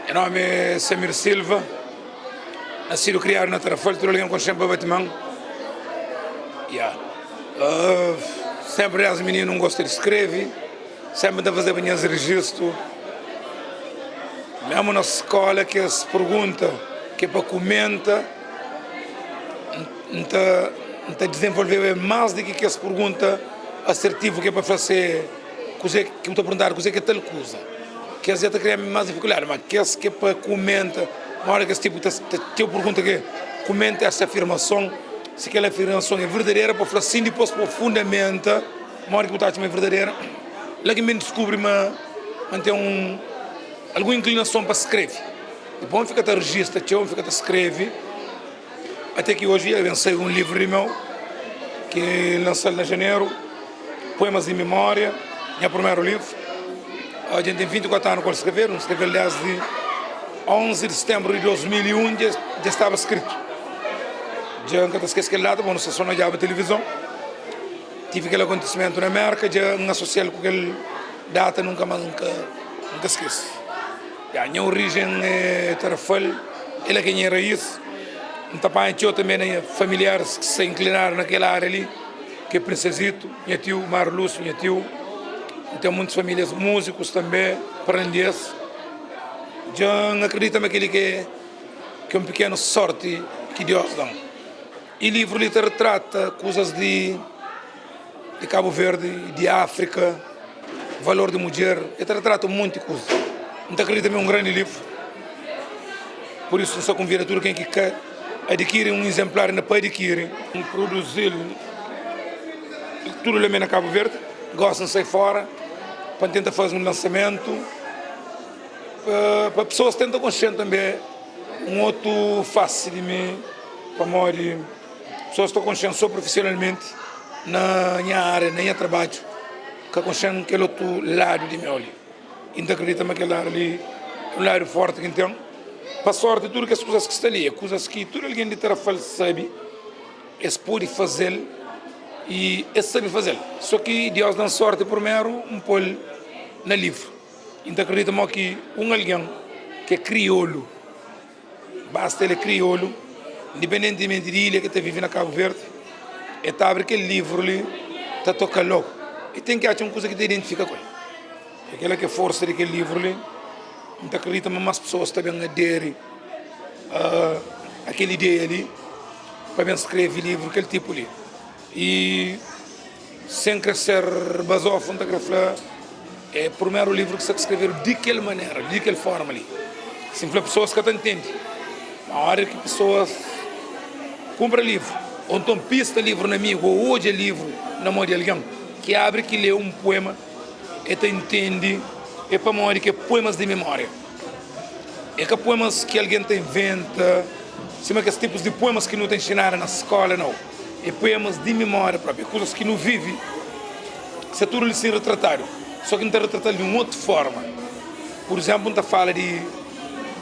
Nha nomi é Samir Silva, nasidu kriadu na Tarrafal, tudu algen konxe-m pa Batimã. Ya, senpri desdi mininu N gosta di skrebe, senpri N ta fazeba nhas rejistu, mésmu na skóla kes pergunta ki é pa kumenta, N ta N ta dizenvolveba más di ki kes pergunta asertivu ki é pa fla se. Kuzê ki bu ta perguntadu kuzê ki é tal kuza. Kes dja ta kria más difikuldadi, má kes ki é pa kumenta, má óra ki es tipu ta txeu pergunta ki é kumenta esta afirmason, si kel afirmason é verdadera pa fla sin dipôs pa fundamenta modi ki bu ta atxa ma é verdadera. La ki N ben diskubri ma N ten un algun inklinason pa skrebe. Dipôs N fika ta rejista txeu, N fika ta skrebe Até ki oji el ben sai un livru di meu ki N lansa-l na janeru, Poemas di Memória, nha primeru livru. Dja N ten 24 anu ku el skrevedu, N skreve-l desdi 11 di setenbru di 2001, dja staba skritu. Dja N ka ta skese kel data, pabodi nu sta so na odjaba tilivizon. Tive kel akontisimentu na Merka, dja N asosia-l ku kel data, nunka más N ka skese. Ya, nha orijen é Tarrafal, é la ki é nha raiz. N ta panha txeu tanbe na nha familiaris ki sta inklinadu na kel ária li, ki é Prinsezito, nha tiu Mário Lúcio, nha tiu. N ten muntus famílias múzikus tanbe, parandês. Dja N akredita ma kel-li ki é ki é un pikenu sórti ki Deus da-m. I livru li ta retrata kuzas di di Kabu Verdi, di Áfrika, valor di mudjer, el ta retrata un monti kuza. N ta kridita ma é un grandi livru, pur isu N sta konvida tudu ken ki ka adikiri un izenplar inda pa adikiri. N produzi-l tudu la mê na Kabu Verdi, gosi N sai fora pa N tenta faze un lansamentu pa pesoas tenta konxe-m tanbe un otu fasi di mi pamodi. Pesoas ta konxe-m so profisionalmenti na nha ária, na nha trabadju, ka konxe-m kel otu ladu di meu li. I N ta kridita ma kel ladu li é un ladu fórti ki N ten. Pa sórti, tudu kes kuzas ki sta li é kuzas ki tudu algen di Tarrafal sabe, es pode faze-l i es sabe faze-l. So ki Deus da-m sórti primeru, N pô-l na livru. I N ta kridita ma ki un algen ki é kriolu, Basta el é kriolu, indipendentimenti di ilha ki el ta vive na Kabu Verdi, el ta abri kel livru li, ta toka-l logu. El ten ki atxa un kuza ki ta identifika ku el. É kel-la ki é forsa di kel livru li. N ta kridita ma más pesoas ta ben aderi a kel ideia li pa ben skrebe livru kel tipu li. I sen kre ser bazofu, N ta kre fla, é purmeru livru ki sta ta skrevedu di kel manera, di kel forma li. Si N fla pesoas ka ta ntende, ma óra ki pesoas kunpra livru, ô nton pista livru na amigu, ô odja livru na mô di algen ki abri ki lé un puema, el ta ntende é pamodi ki é puemas di mimória. É ka puemas ki algen ta inventa, sima kes tipus di puemas ki nu ta inxinadu na skóla, nau. É puemas di mimória própi, é kuzas ki nu vive, ki sta tudu li sin retratadu, só ki N ta retrata-l di un otu fórma. Pur izénplu, N ta fala di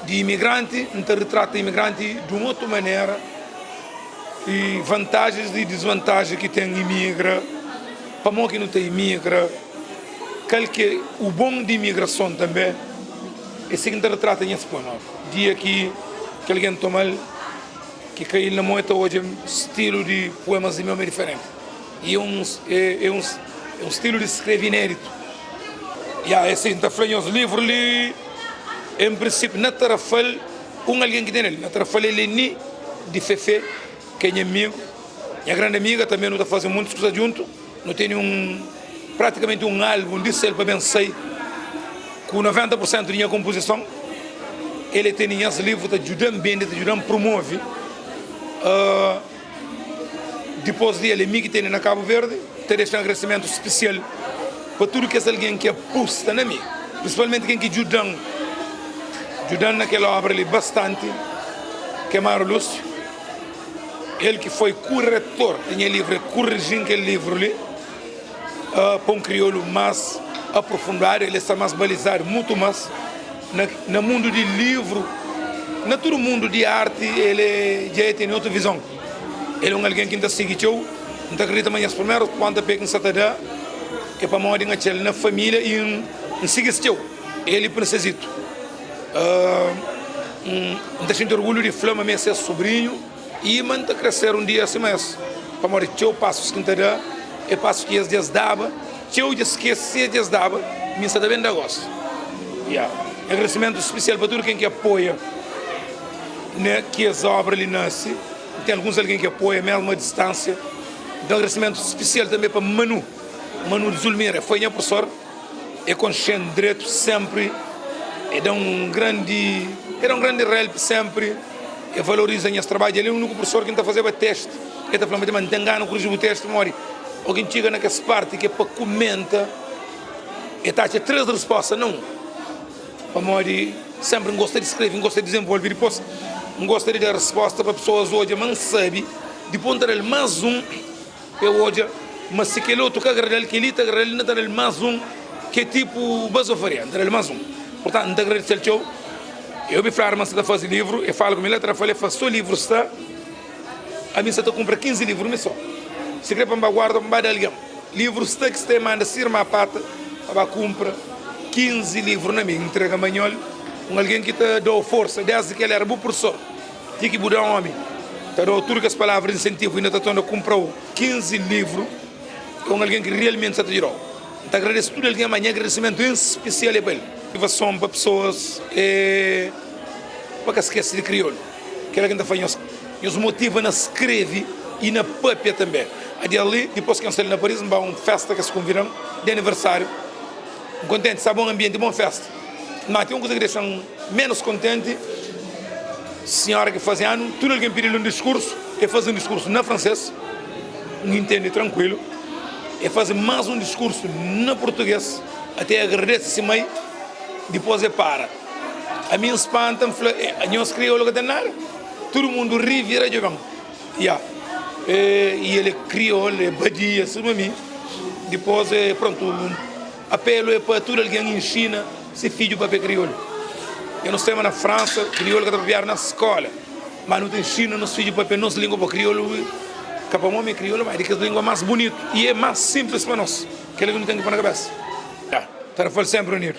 di imigranti, N ta retrata imigranti di un otu manera i vantajis i disvantajis ki ten imigra, pamodi ki nu ta imigra, kal ki é u bon di imigrason tanbe. É si ki N ta retrata nhas puema. Dia ki algen toma-l. Ki kai na mo e ta odja stilu di puemas di meu ma é diferenti i é un é un é un stilu di skrebe inéditu. Ya é si, N ta fla nhos livru li en prinsipiu na Tarrafal un algen ki ten el na Tarrafal el é Ni di Fefe ki é nha amigu, nha grandi amiga tanbe nu ta faze muntis kuza djuntu. Nu tene un pratikamenti un albun di sel pa ben sai ku 90 pur sentu di nha konpozison. El e tene nhas livru ta djuda-m bende, ta djuda-m promove. Dipos di el e mi ki tene na Kabu Verdi. Ta dexa un agradesimentu spesial pa tudu kes algen ki apusta na mi, prinsipalmenti ken ki djuda-m, djuda-m na kel obra li bastanti, ki é Mário Lúcio. El ki foi kuretor di nha livru, el kuriji-m kel livru li pa un kriolu más aprofundadu, el sta más balizadu mutu más na mundu di livru, na tudu mundu di arti, el dja el tene otu vizon. El é un algen ki N ta sigi txeu, N ta kridita ma nhas primerus pontapé ki N sa ta da é pamodi N atxa-l na família i N sigi-s txeu, el i Prinsezito. N ta xinti orgulhu di fla ma mi é ses subrinhu i ma N ta kre ser un dia sima es, pamodi txeu pasus ki N ta da é pasus ki es dja es daba, txeu dja skese si es dja es daba, mi N sta ta ben da gosi. Ya. Agradesimentu spesial pa tudu ken ki apoia na ki es obra li nase. Ten alguns algen ki apoia mesmu a distansia. N ten agradesimentu spesial tanbe pa Manu, Manu di Zulmira, foi nha profesor. E konxe-m dretu senpri, e da-m un grandi, e da-m un grandi help senpri, e valoriza nhas trabadju. El é úniku profesor ki N ta fazeba testi, e ta fla-m, ma N ten gana kuriji bu testi pamodi o ki N txiga na kes parti ki é pa kumenta, e ta atxa 3 resposta na un. Pamodi senpri N gosta di skrebe, N gosta di dizenvolve, dipôs N gosta di da resposta pa pesoas odja ma N sabe, dipôs N ta da-l más un. Pa el odja ma si kel otu ka agrada-l, kel-li ta agrada-l, N ta da-l más un, ki é tipu bazofaria, N ta da-l más un. Purtantu, N ta agradese-l txeu. E obi fladu ma N sta ta faze livru, e fala ku mi la tra, fla, e fla, So livru sta, ami N sta ta kunpra 15 livru mi so. Si kre pa N ba guarda, pa N ba da algen. Livru sta ki sta, e manda se irma pata pa ba kunpra 15 livru na mi. N ntrega manhol un algen ki ta da-u forsa desdi ki el éra bu pursor. Ti ki bu da omi ta da-u tudu kes palavra di insentivu inda ta torna kunpra-u 15 livru é un algen ki rialmenti sta ta djuda-u. N ta agradese tudu algen, má nha agradesimentu en spesial é pa el. Motivason pa pesoas é pa ka skese di kriolu. Kel-la ki N ta fla nhos, nhos motiva na skrebe i na pâpia tanbê. Adi ali, dipôs ki N sta li na Paris, N ba un fésta ki es konvida-m di aniversáriu. N kontenti, sta bon anbienti, bon fésta. Má ten un kuza ki dexa-m ménus kontenti, sinhora ki faze anu, tudu algen pidi-l un diskursu, el faze un diskursu na fransês, N intende trankuilu, el faze más un diskursu na purtugês, até el agradese se mai, dipôs el para. Ami N spanta, N fla, Anhos kriolu ka ten nada? Tudu mundu ri, vira djobe-m. Ya, i el é kriolu, é badia sima mi. Dipôs, prontu. Apelu é pa tudu algen inxina se fidju papia kriolu. Dja nu staba na Fransa, kriolu ka ta papiadu na skola, ma nu ta inxina nos fidju papia nos lingua pa kriolu ka pamodi ma é kriolu, ma é di kes lingua más bunitu i é más sinplis pa nos. Kel-la ki nu ten ki poi na kabesa. Ya, Tarrafal senpri unidu.